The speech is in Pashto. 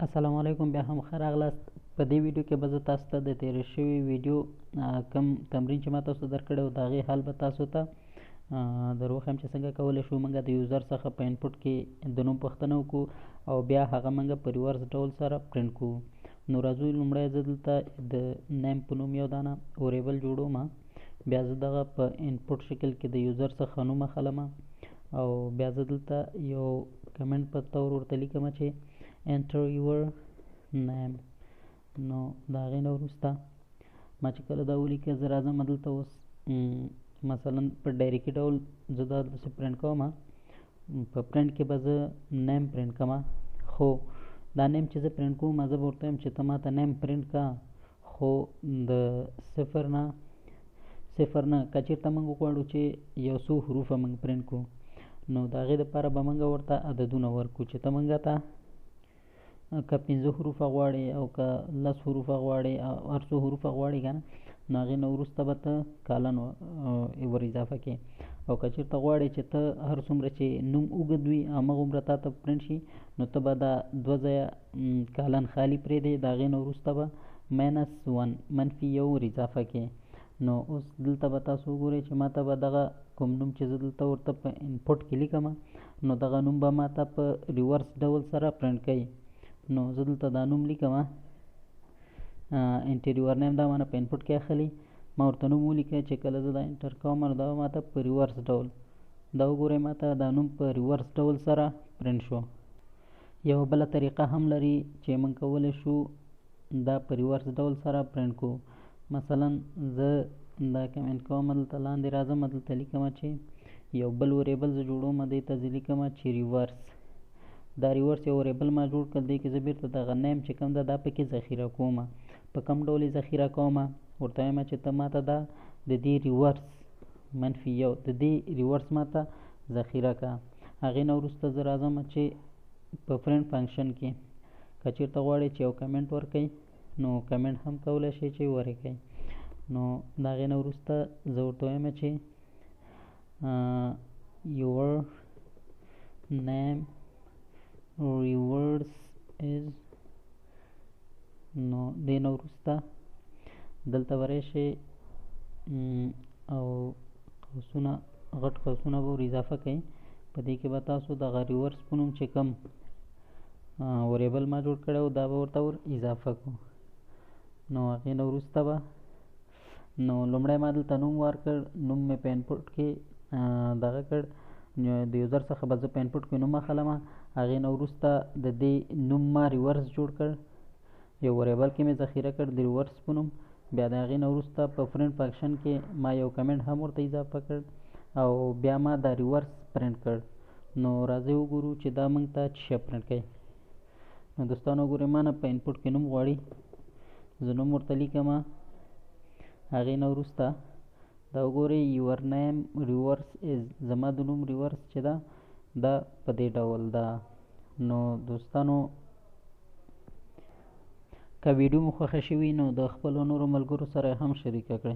السلام علیکم، بیا هم ښه راغلاست. په دې ویډیو کې به زه تاسو ته د تېرې شوې ویډیو کوم تمرین چې ما تاسو ته درکړی و، د هغې حل به تاسو ته در وښیم چې څنګه کولی شو موږ د user څخه په input کې د نوم پوښتنه وکړو او بیا هغه موږ په reverse ډول سره پرینټ کړو. نو راځو، لومړی زه دلته د name په نوم یو دانه variable جوړوم. بیا زه دغه په input شکل کې د user څخه نوم اخلم او بیا زه دلته یو کمنټ په طور ورته لیکم چې enter your name. نو د هغې نه وروسته ما چې کله دا ولیکه، زه راځم دلته. اوس مثلا په ډایرکي ډول زه دا داسې پرینټ کوم. په پرینټ کې به زه name print کوم، خو دا name چې زه پرینټ کوم، زه به ورته وایم چې ته ماته name print کا، خو د صفر نه، صفر نه. که چېرته موږ وغواړو چې یو څو حروفه موږ پرینټ کړو، نو د هغې دپاره به موږ ورته عددونه ورکړو چې ته موږ ته که پنځه حروفه غواړې او که لس حروفه غواړې او هر څو حروفه غواړې که نه، نو هغې نه وروسته به ته colon ور اضافه کړې. او که چېرته غواړې چې ته هر څومره چې نوم اوږد وي، همغومره تا ته پرینټ شي، نو ته به دا دوه ځایه colon خالي پرېږدې، د هغې نه وروسته به minus one، منفي یو ور اضافه کړې. نو اوس دلته به تاسو وګورئ چې ما ته به دغه کوم نوم چې زه دلته ورته په input کې لیکم، نو دغه نوم به ما ته په reverse ډول سره پرینټ کوي. نو زه دلته دا نوم لیکم، enter your name. دا مانه په input کې اخلي. ما ورته نوم ولیکه چې کله زه دا enter کوم، نو دا ما ته په reverse ډول، دا وګورئ، ما ته دا نوم په reverse ډول سره پرینټ شو. یوه بله طریقه هم لري چې موږ کولی شو دا په reverse ډول سره پرینټ کړو. مثلا زه دا کمنټ کوم، دلته لاندې راځم، دلته لیکم چې یو بل variable زه جوړوم. دې ته زه لیکم چې reverse. دا reverse یو variable ما جوړ کړ. دې کې زه بیرته دغه name چې کوم ده، دا پکې ذخیره کوم. په کوم ډول یې ذخیره کوم؟ ورته وایم چې ته ماته دا د دې reverse، منفي یو، د دې reverse ماته ذخیره که. هغې نه وروسته زه راځم چې په print function کې که چېرته غواړئ چې یو کمنټ ورکړئ، نو کمنټ هم کولی شئ چې ورکړئ. نو د هغې نه وروسته زه ورته وایم چې your name reverse is. نو دې نه وروسته دلته به راشئ او قوسونه، غټ قوسونه به ور اضافه کړئ. په دې کې به تاسو دغه reverse په نوم چې کوم variable ما جوړ کړی و، دا به ورته ور اضافه کړو. نو هغې نه وروسته به، نو لومړی ما دلته نوم ورکړ، نوم مې په input کې دغه کړ. د user څخه به زه په input کې نوم اخلم. هغې نه وروسته د دې نوم ما reverse جوړ کړ، یو variable کې مې ذخیره کړ د reverse په نوم. بیا د هغې نه وروسته په print function کې ما یو کمنټ هم ورته اضافه کړ او بیا ما دا reverse print کړ. نو راځئ وګورو چې دا موږ ته څه شی پرینټ کوي. نو دوستانو وګورئ، ما نه په input کې نوم غواړي، زه نوم ورته لیکم. هغې نه وروسته دا وګورئ، your name reverse is، زما د نوم reverse چې ده، دا په دې ډول ده. نو دوستانو، که ویډیو مو خوښه شوي، نو د خپلو نورو ملګرو سره هم شریکه کړئ.